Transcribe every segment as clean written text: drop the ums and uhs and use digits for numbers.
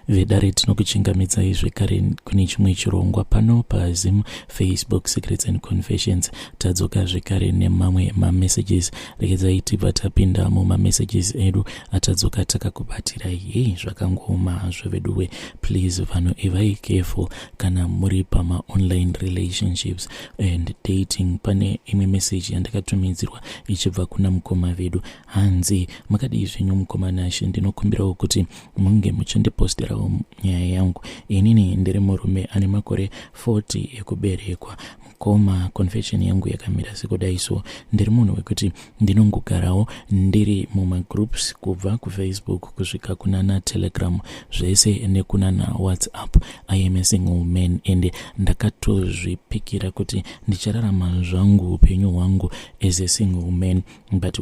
Vedare, tinokuchingamidzai zvekare kune chimwe chirongwa pano paZim Facebook Secrets and Confessions. Tadzoka zvekare nemamwe mamessages. Regedzai tibva tapinda mumamessages edu atadzoka takakubatirai. Hei, zvakangooma hazvo veduwe. Please vanhu, ivai careful kana muri pamaonline relationships and dating. Pane imwe message yandakatumidzirwa ichibva kuna mukoma vedu. Hanzi, "Makadii zvenyu mukoma Nashe? Ndinokumbirawo kuti munge muchindiposterawo nyaya yangu. Inini ndiri murume ane makore 40 ekuberekwa. Mukoma, confession yangu yakamira sekudai. So ndiri munhu wekuti ndinongogarawo ndiri mumagroups, kubva kuFacebook kusvika kunana Telegram, zvese nekunana WhatsApp. I am a single man and ndakatozvipikira kuti ndichararama zvangu upenyu hwangu as a single man, but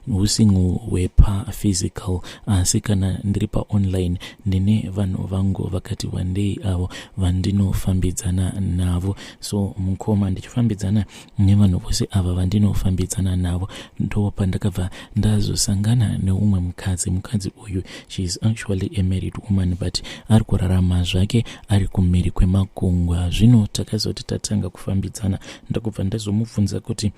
usingle hwepaphysical. Asi kana ndiri paonline, ndine vanhu vangu vakati wandei avo vandinofambidzana navo. So mukoma, ndichifambidzana nevanhu vose ava vandinofambidzana navo, ndo pandakabva ndazosangana neumwe mukadzi. Mukadzi uyu, she is actually a married woman, but ari kurarama zvake ari kumhiri kwemakungwa. Zvino takazoti tatanga kufambidzana, ndakubva ndazomubvunza kuti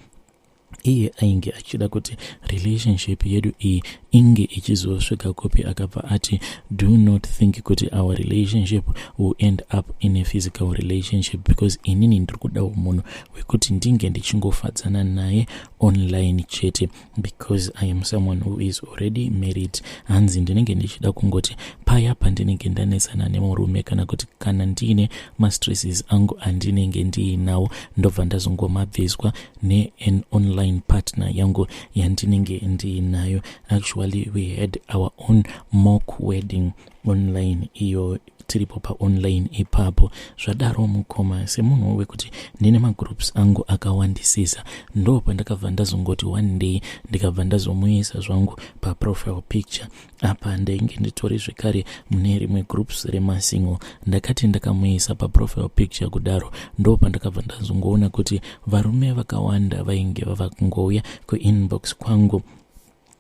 iye ainge achida kuti relationship yedu iyi inge ichizosvika kupi. Akabva ati, 'Do not think kuti our relationship will end up in a physical relationship, because inini ndiri kudawo munhu wekuti ndinge ndichingofadzana naye online chete, because I am someone who is already married.' Hanzi, 'Ndinenge ndichida kungoti paya pandinenge ndanesana nemurume, kana kuti kana ndiine mastresses angu andinenge ndiinawo, ndobva ndazongomabviswa nean online partner yangu yandinenge ndiinayo.' Actually, we had our own mock wedding online, iyo tiripo paonline ipapo. Zvadaro mukoma, semunhu wekuti ndine magroups angu akawandisisa, ndo pandakabva ndazongoti one day ndikabva ndazomuisa zvangu paprofile picture. Apa ndainge nditori zvekare mune rimwe groups remasingle. Ndakati ndakamuisa paprofile picture kudaro, ndo pandakabva ndazongoona kuti varume vakawanda vainge vava kungouya kuinbox kwangu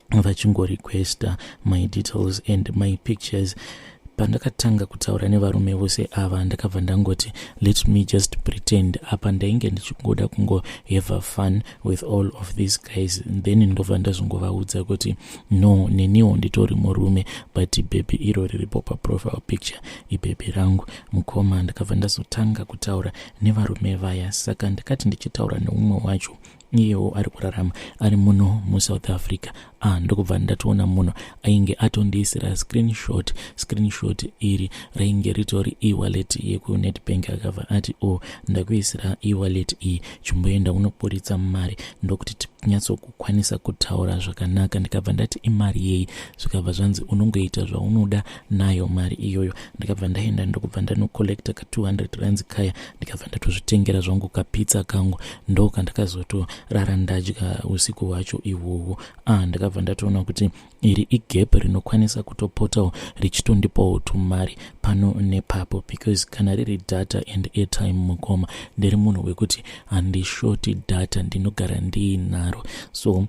vachingorequesta my details and my pictures. Pandakatanga kutaura nevarume vose ava, ndakabva ndangoti, 'Let me just pretend.' Apa ndainge ndichingoda kungohave fun with all of these guys. Then ndobva ndazongovaudza kuti, 'No, neniwo nditori murume, but bhebhi iro riripo paprofile picture ibhebhi rangu.' Mukoma, ndakabva ndazotanga kutaura nevarume vaya. Saka ndakati ndichitaura neumwe wacho, iyewo ari kurarama ari muno muSouth Africa. Ah, ndokubva ndatoona munhu ainge atondiisira screenshot. Screenshot iri rainge ritori ewallet yekuNedbank. Akabva ati, 'O oh, ndakuisira ewallet iyi, chimboenda unoburitsa mari, ndokuti tinyatsokukwanisa kutaura zvakanaka.' Ndikabva ndati, 'Imari yei?' Zvikabva zvanzi, 'Unongoita zvaunoda nayo mari iyoyo.' Ndikabva ndaenda, ndokubva ndanocollecta ka200 rands kaya, ndikabva ndatozvitengera zvangu kapizza kangu, ndokandakazotorara ndadya usiku hwacho ihwohwo. Ah, ndakabva ndatoona kuti iri igap rinokwanisa kutopotawo richitondipawo tumari pano nepapo, because kana riri data and airtime, mukoma, ndiri munhu wekuti handishoti data, ndinogara ndiinaro. So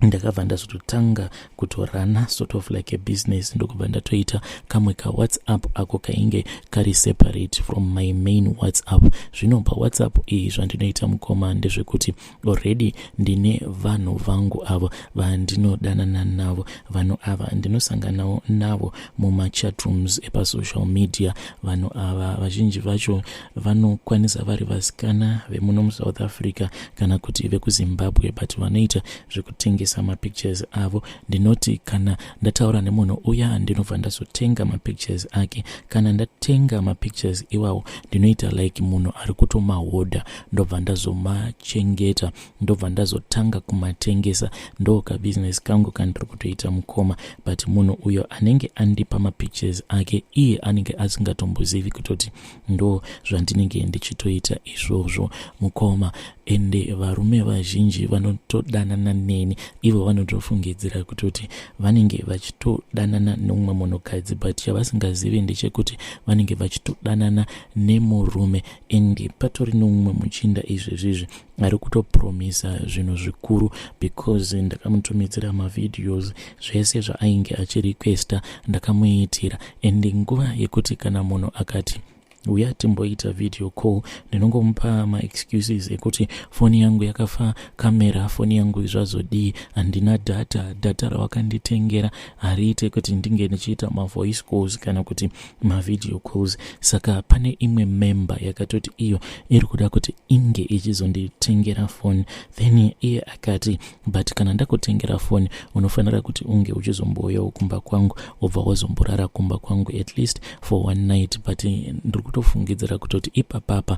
ndakabva ndazototanga kutorana sort of like a business, ndokubva ndatoita kamwe kaWhatsApp ako kainge kari separate from my main WhatsApp. Zvino paWhatsApp iyi, zvandinoita mukoma ndezvekuti already ndine vanhu vangu avo vandinodanana navo. Vanhu ava ndinosanganawo navo mumachatrooms epasocial media. Vanhu ava vazhinji vacho vanokwanisa vari vasikana vemuno muSouth Africa kana kuti vekuZimbabwe, but vanoita zvekutengesa mapictures avo. Ndinoti kana ndataura nemunhu uya, ndinobva ndazotenga mapictures ake. Kana ndatenga mapictures iwawo, ndinoita like munhu ari kutomahodha, ndobva ndazomachengeta, ndobva ndazotanga kumatengesa. Ndo kabusiness kangu kandiri kutoita mukoma. But munhu uyo anenge andipa mapictures ake, iye anenge asingatombozivi kutoti ndo zvandinenge ndichitoita izvozvo mukoma. Ende varume vazhinji vanotodanana neni Ivo vanotofungidzira kutoti vanenge vachitodanana neumwe munhukadzi, but chavasingazivi ndechekuti vanenge vachitodanana nemurume. And patori neumwe muchinda izvezvizvi ari kutopromisa zvinhu zvikuru, because ndakamutumidzira mavideos, zvese zvaainge achirequesta ndakamuitira. And nguva yekuti kana munhu akati, "Uya timboita video call," ndinongomupa maexcuses ekuti foni yangu yakafa kamera, foni yangu zvazodii, handina data, data rawakanditengera hariite kuti ndinge ndichiita mavoice calls kana kuti mavideo calls. Saka pane imwe member yakatoti iyo iri kuda kuti inge ichizonditengera foni. Then iye akati, "But kana ndakutengera foni, unofanira kuti unge uchizombouyawo kumba kwangu, wobva wazomborara kumba kwangu at least for one night." But ndiri kutofungidzira kutoti ipapapa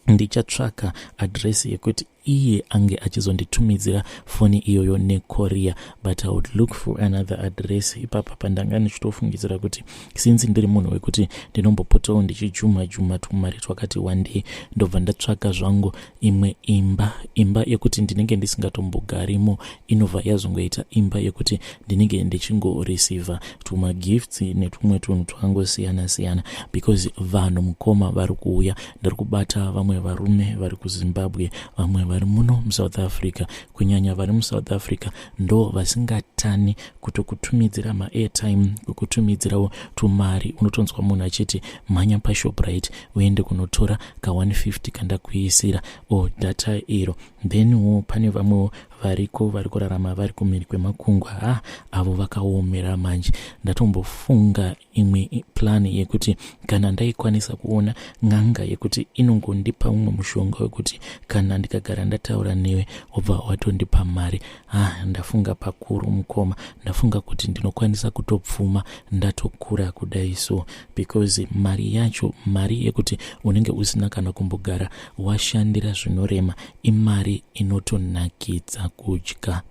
ndichatsvaka adresi yekuti iye ange achizonditumidzira foni iyoyo necourier, but I would look for another address. Ipapa pandanga ndichitofungidzira kuti since ndiri munhu wekuti ndinombopotawo ndichijuma juma tumari twakati wandei, ndobva ndatsvaka zvangu imwe imba, imba yekuti ndinenge ndisingatombogarimo, inobva yazongoita imba yekuti ndinenge ndichingoreceiva tumagifts netumwe tunhu twakangosiyana siyana, because vanhu, mukoma, vari kuuya. Ndiri kubata vamwe varume vari kuZimbabwe, vamwe vari muno muSouth Africa. Kunyanya vari muSouth Africa ndo vasingatani kutokutumidzira maairtime, kukutumidzirawo tumari. Unotonzwa munhu achiti, "Mhanya paShoprite uende kunotora ka150 kandakuisira o data iro." Thenwo pane vamwewo variko vari kurarama vari kumhiri kwemakungwa. Ha, avo vakaomera manje. Ndatombofunga imwe plan yekuti kana ndaikwanisa kuona n'anga yekuti inongondipa umwe mushonga wekuti kana ndikagara ndataura newe, wobva watondipa mari. Ha, ndafunga pakuru, mukoma. Ndafunga kuti ndinokwanisa kutopfuma ndatokura kudai so, because mari yacho, mari yekuti unenge usina kana kumbogara washandira zvinorema, imari inotonakidza kudya.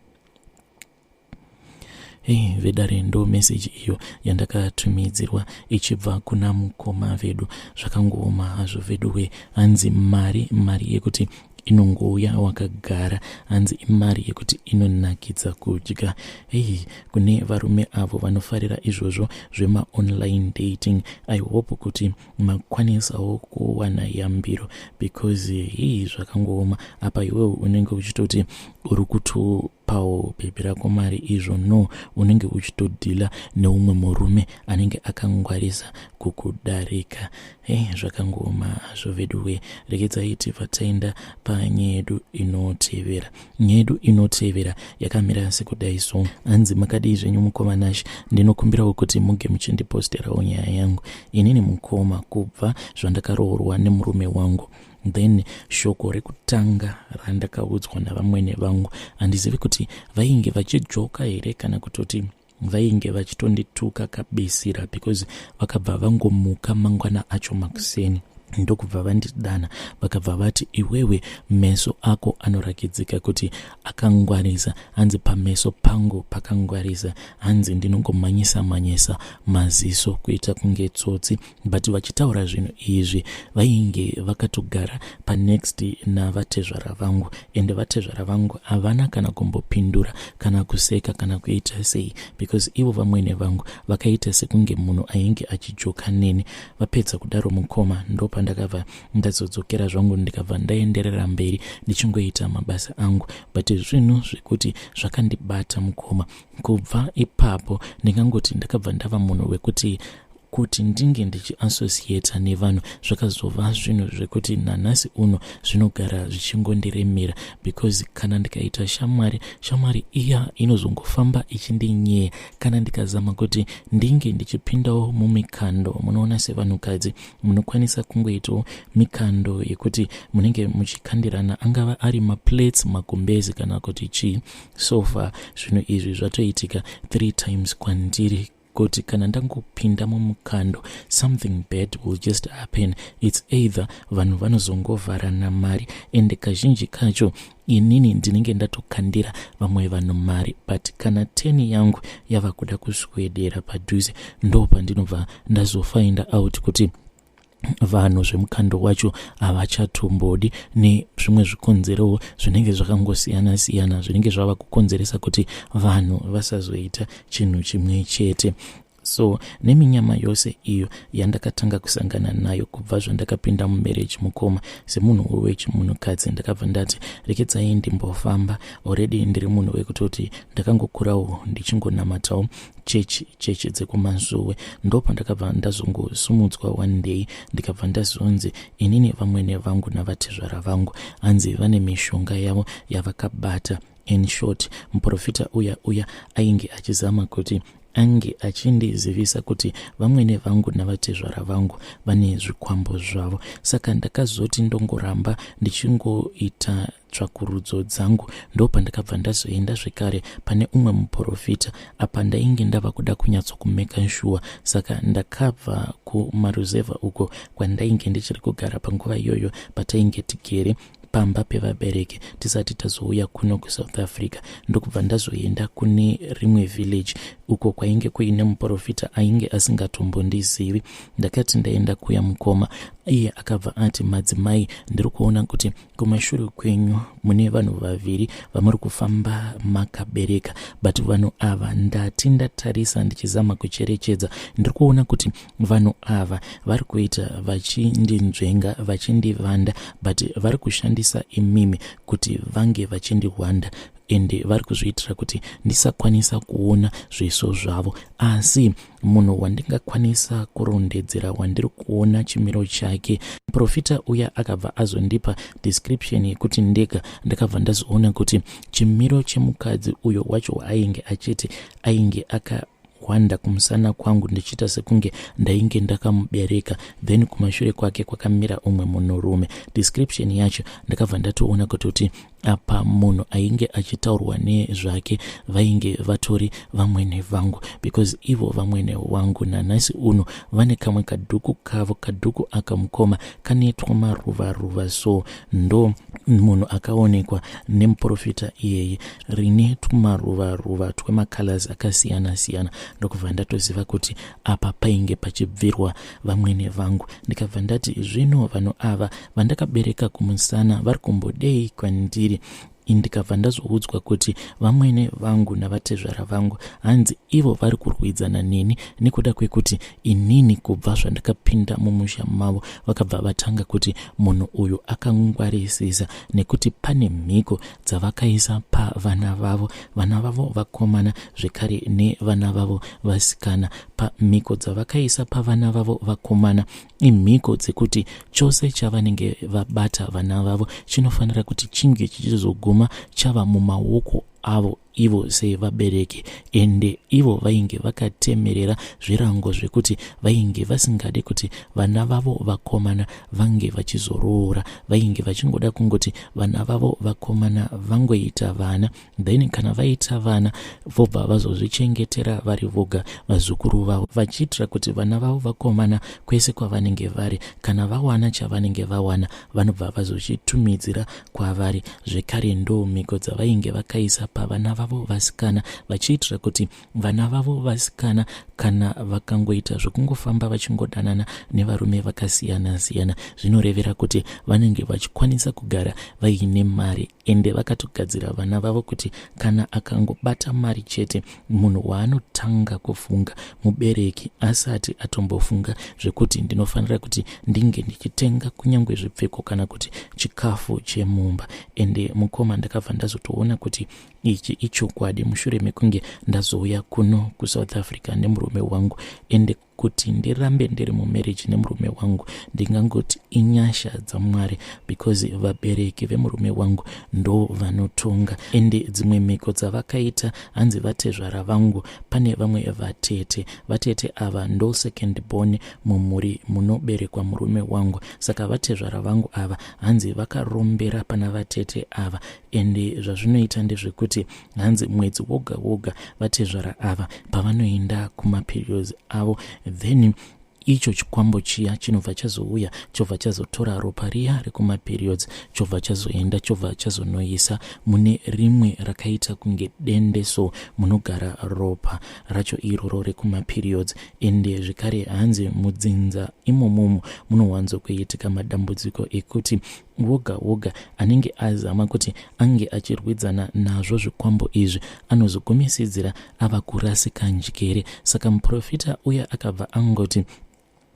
Hei vedare, ndo meseji iyo yandakatumidzirwa ichibva kuna mukoma vedu. Zvakangooma hazvo veduwe. Hanzi mari, mari yekuti inongouya wakagara, hanzi imari yekuti inonakidza kudya. Hei, kune varume avo vanofarira izvozvo zvemaonline dating, I hope kuti makwanisawo kuwana yambiro, because hii, zvakangooma. Apa iwewo unenge uchitoti uri kutopawo bhebhi rako mari, izvo no, unenge uchitodhila neumwe murume anenge akangwarisa kukudarika. Hei, zvakangooma hazvo veduwe. Regedzai tibva taenda panyaya yedu inotevera. Nyaya yedu inotevera yakamira sekudai so. Hanzi, "Makadii zvenyu, mukoma Nash? Ndinokumbirawo kuti muge muchindiposterawo nyaya yangu. Inini, mukoma, kubva zvandakaroorwa nemurume wangu, then shoko rekutanga randakaudzwa navamwene vangu, handizivi kuti vainge vachijoka here kana kutoti vainge vachitondituka kabisira, because vakabva vangomuka mangwana acho makuseni, ndokubva vandidana, vakabva vati, 'Iwewe, meso ako anorakidzika kuti akangwarisa.' Hanzi pameso pangu pakangwarisa, hanzi ndinongomhanyisa mhanyisa maziso kuita kunge tsotsi. But vachitaura zvinhu izvi, vainge vakatogara panext navatezvara vangu, ende vatezvara vangu havana kana kumbopindura kana kuseka kana kuita sei, because ivo vamwene vangu vakaita sekunge munhu ainge achijoka neni. Vapedza kudaro, mukoma, ndopandakabva ndazodzokera zvangu, ndikabva ndaenderera mberi ndichingoita mabasa angu. But zvinhu zvekuti zvakandibata, mukoma. Kubva ipapo ndingangoti ndakabva ndava munhu wekuti kuti ndinge ndichiassociata nevanhu zvakazova zvinhu zvekuti nanhasi uno zvinogara zvichingondiremera, because kana ndikaita shamwari, shamwari iya inozongofamba ichindinyeya. Kana ndikazama kuti ndinge ndichipindawo mumikando, munoona sevanhukadzi munokwanisa kungoitawo mikando yekuti munenge muchikandirana, angava ari maplates, magumbezi kana kuti chii. So far zvinhu izvi zvatoitika three times kwandiri, kuti kana ndangopinda mumukando, something bad will just happen. It's either vanhu vanozongovharana mari, ende kazhinji kacho inini ndinenge ndatokandira vamwe vanhu mari, but kana turn yangu yava kuda kuswedera padhuze, ndo pandinobva ndazofinda out kuti Vanhu zvemukando wacho havachatombodi, nezvimwe zvikonzerowo zvinenge zvakangosiyana siyana zvinenge zvava kukonzeresa kuti vanhu vasazoita chinhu chimwe chete. So neminyama yose iyo yandakatanga kusangana nayo kubva zvandakapinda mumarriage, mukoma, semunhu wechimunhukadzi, ndakabva ndati rekedzai ndimbofamba. Already ndiri munhu wekutoti ndakangokurawo ndichingonamatawo chechi, chechi dzekumasowe. Ndo pandakabva ndazongosumudzwa one day, ndikabva ndazonzi inini vamwene vangu navatezvara vangu hanzi vane mishonga yavo yavakabata. In short, muprofita uya uya ainge achizama kuti ange achindizivisa kuti vamwene vangu navatezvara vangu vane zvikwambo zvavo. Saka ndakazoti ndongoramba ndichingoita tsvakurudzo dzangu. Ndo pandakabva ndazoenda zvekare pane umwe muprofita. Apa ndainge ndava kuda kunyatsokumeka sure. Saka ndakabva kumaruzevha uko kwandainge ndichiri kugara panguva iyoyo, patainge tigere pamba pevabereki tisati tazouya kuno kuSouth Africa, ndokubva ndazoenda kune rimwe village uko kwainge kuine muprofita ainge asingatombondizivi. Ndakati ndaenda kuya, mukoma, iye akabva ati, "Madzimai, ndiri kuona kuti kumashure kwenyu mune vanhu vaviri vamuri kufamba makabereka, but vanhu ava ndati ndatarisa ndichizama kucherechedza, ndiri kuona kuti vanhu ava vari kuita vachindinzvenga, vachindivanda, but vari kushandisa imimi kuti vange vachindihwanda, ende vari kuzviitira kuti ndisakwanisa kuona zviso zvavo. Asi munhu wandingakwanisa kurondedzera wandiri kuona chimiro chake." Muprofita uya akabva azondipa description yekuti ndega ndakabva ndazoona kuti chimiro chemukadzi uyo wacho waainge achiti ainge akahwanda kumusana kwangu, ndichiita sekunge ndainge ndakamubereka, then kumashure kwake kwakamira umwe munhurume. Description yacho ndakabva ndatoona kutoti apa munhu ainge achitaurwa nezvake vainge vatori vamwene vangu, because ivo vamwene vangu nanhasi uno vane kamwe kadhuku kavo. Kadhuku aka, mukoma, kanoitwa maruva ruva. So ndo munhu akaonekwa nemuprofita iyeye, rine tumaruva ruva twemacolors akasiyana siyana. Ndokubva ndatoziva kuti apa painge pachibvirwa vamwene vangu. Ndikabva ndati, "Zvino vanhu ava vandakabereka kumusana vari kumbodei kwandiri?" Ndikabva ndazoudzwa kuti vamwene vangu navatezvara vangu hanzi ivo vari kurwidzana neni nekuda kwekuti inini kubva zvandakapinda mumusha mavo vakabva vatanga kuti munhu uyu akangwarisisa, nekuti pane mhiko dzavakaisa pavana vavo, vana vavo vakomana zvekare nevana vavo vasikana. Pamhiko dzavakaisa pavana vavo vakomana, imhiko dzekuti chose chavanenge vabata vana vavo chinofanira kuti chinge chichizoguma chava mumaoko avo ivo sevabereki. Ende ivo vainge vakatemerera zvirango zvekuti vainge vasingade kuti vana vavo vakomana vange vachizoroora. Vainge vachingoda kungoti vana vavo vakomana vangoita vana, then kana vaita vana vobva vazozvichengetera vari voga vazukuru vavo, vachiitira kuti vana vavo vakomana kwese kwavanenge vari, kana vawana chavanenge vawana, vanobva vazochitumidzira kwavari zvekare. Ndo mhiko dzavainge vakaisa pavana vavo vasikana, vachiitira kuti vana vavo vasikana kana vakangoita zvekungofamba vachingodanana nevarume vakasiyana-siyana, zvinorevera kuti vanenge vachikwanisa kugara vaine mari. Ende vakatogadzira vana vavo kuti kana akangobata mari chete, munhu waanotanga kufunga mubereki, asati atombofunga zvekuti ndinofanira kuti ndinge ndichitenga kunyange zvipfeko kana kuti chikafu chemumba. Ende mukoma, ndakabva ndazotoona kuti ichi ichokwadi mushure mekunge ndazouya kuno kuSouth Africa nemurume wangu. Ende kuti ndirambe ndiri mumarriage nemurume wangu, ndingangoti inyasha dzaMwari, because vabereki vemurume wangu ndo vanotonga. Ende dzimwe mhiko dzavakaita, hanzi vatezvara vangu, pane vamwe vatete. Vatete ava ndo second born mumhuri munoberekwa murume wangu. Saka vatezvara vangu ava hanzi vakarombera pana vatete ava. Ende zvazvinoita ndezvekuti hanzi mwedzi woga woga vatezvara ava pavanoenda kumaperiods avo, then Icho chikwambo chiya chinobva chazouya, chobva chazotora ropa riya rekumaperiods, chobva chazoenda, chobva chazonoisa mune rimwe rakaita kunge dende, so munogara ropa racho iroro rekumaperiods. Ende zvekare hanzi mudzinza imomomo munowanzokuitika madambudziko ekuti woga woga anenge azama kuti ange achirwidzana nazvo zvikwambo izvi anozogumisidzira ava kurasika njere. Saka muprofita uya akabva angoti,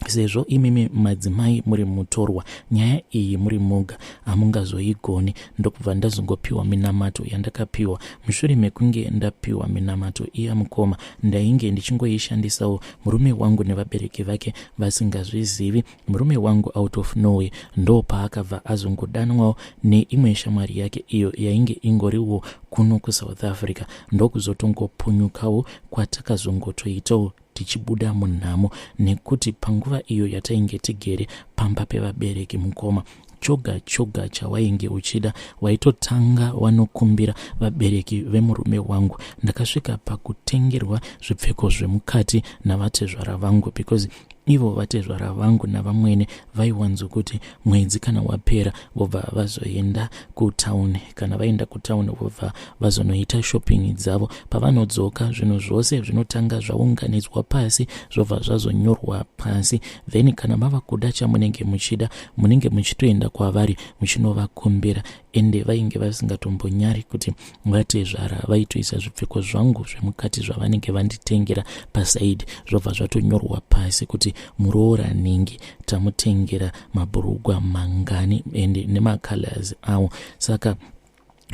sezvo imimi madzimai muri mutorwa, nyaya iyi muri moga hamungazoigoni. Ndokubva ndazongopiwa minamato yandakapiwa. Mushure mekunge ndapiwa minamato iya, mukoma, ndainge ndichingoishandisawo, murume wangu nevabereki vake vasingazvizivi. Murume wangu out of nowhere ndo paakabva azongodanwawo neimwe shamwari yake iyo yainge ingoriwo kuno kuSouth Africa, ndokuzotongopunyukawo kwatakazongotoitawo tichibuda munhamo. Nekuti panguva iyo yatainge tigere pamba pevabereki, mukoma, choga choga chawainge uchida waitotanga wanokumbira vabereki vemurume wangu. Ndakasvika pakutengerwa zvipfeko zvemukati navatezvara vangu, because ivo vatezvara vangu navamwene vaiwanzokuti mwedzi kana wapera vobva vazoenda kutauni. Kana vaenda kutauni, vobva vazonoita shopping dzavo. Pavanodzoka, zvinhu zvose zvinotanga zvaunganidzwa pasi, zvobva zvazonyorwa pasi. Then kana mava kuda chamunenge muchida, munenge muchitoenda kwavari muchinovakumbira. Ende vainge vasingatombonyari kuti vatezvara vaitoisa zvipfeko zvangu zvemukati zvavanenge vanditengera paside, zvobva zvatonyorwa pasi kuti muroora nhingi tamutengera mabhurugwa mangani ende nemacolors awo. Saka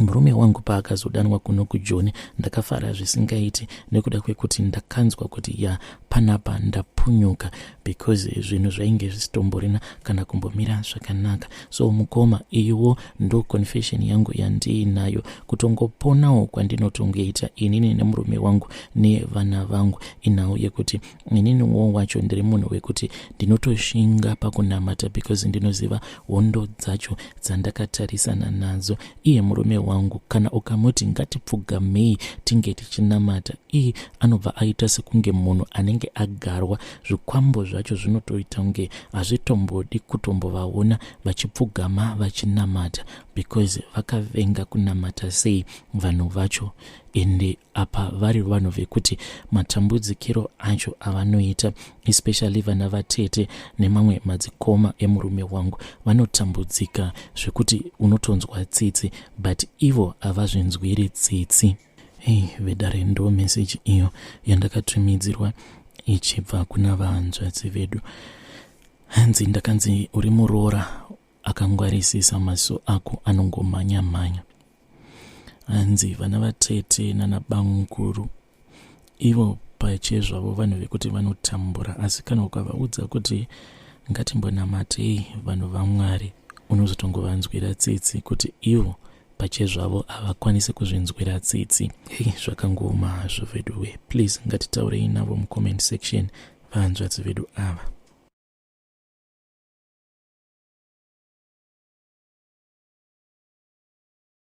murume wangu paakazodanwa kuno kuJoni, ndakafara zvisingaiti, nekuda kwekuti ndakanzwa kuti ya, panapa ndapunyuka, because zvinhu zvainge zvisitomborina kana kumbomira zvakanaka. So mukoma, iwo ndo confession yangu yandiinayo. Kutongoponawo kwandinotongoita inini nemurume wangu nevana vangu, inhau yekuti ininiwo wacho ndiri munhu wekuti ndinotoshinga pakunamata, because ndinoziva hondo dzacho dzandakatarisana nadzo. Iye murume wangu, kana ukamuti ngatipfugamei tinge tichinamata, iye anobva aita sekunge munhu anenge agarwa. Zvikwambo zvacho zvinotoita kunge hazvitombodi kutombovaona vachipfugama vachinamata, because vakavenga kunamata sei vanhu vacho. Ende apa vari vanhu vekuti matambudzikiro acho avanoita, especially vana vatete nemamwe madzikoma emurume wangu, vanotambudzika zvekuti unotonzwa tsitsi, but ivo havazvinzwiri tsitsi. Hei vedare, ndo meseji iyo yandakatumidzirwa ichibva kuna vahanzvadzi vedu. Hanzi ndakanzi, uri muroora akangwarisisa, maso ako anongomhanya mhanya. Hanzi vana vatete nanabamukuru ivo pachezvavo vanhu vekuti vanotambura, asi kana ukavaudza kuti ngatimbonamatei vanhu vaMwari, unozotongovanzwira tsitsi kuti ivo pachezvavo havakwanisi kuzvinzwira tsitsi. Hei, zvakangooma hazvo veduwe. Please, ngatitaurei navo mucomment section, vahanzvadzi vedu ava.